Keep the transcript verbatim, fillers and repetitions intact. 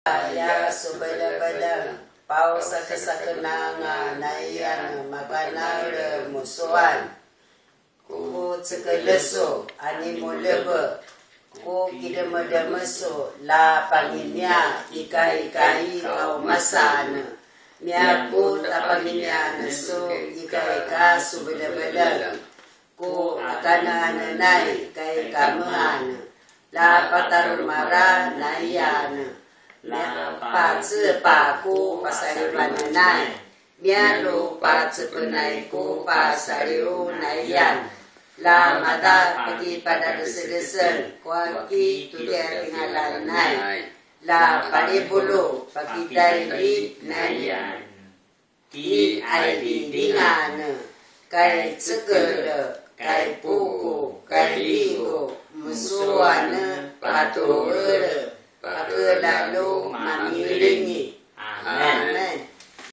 Aya sobelebeleng, pausakesakenanga naiyan makanaele musuan. Ku cekeleso, ani moleve, ku kidemedemeso, la pangimia, ikaikai kau masane. Mia ku tapangimia neso, ikaika sobelebeleng. Ku akaneanenai kai kamehane, la patarumara naiyan. Mia pacepa ku pasalivanenai, mia lo pacepenai ku pasaliu naiyan. La mada pakipadadesedesel, kuaki tudia tingalanai. La palibulu pakidaivi naiyan. Ki aididingane, kai cekele, kai poko, kai liko, musuane, patoele, pakelalo, mangilingi,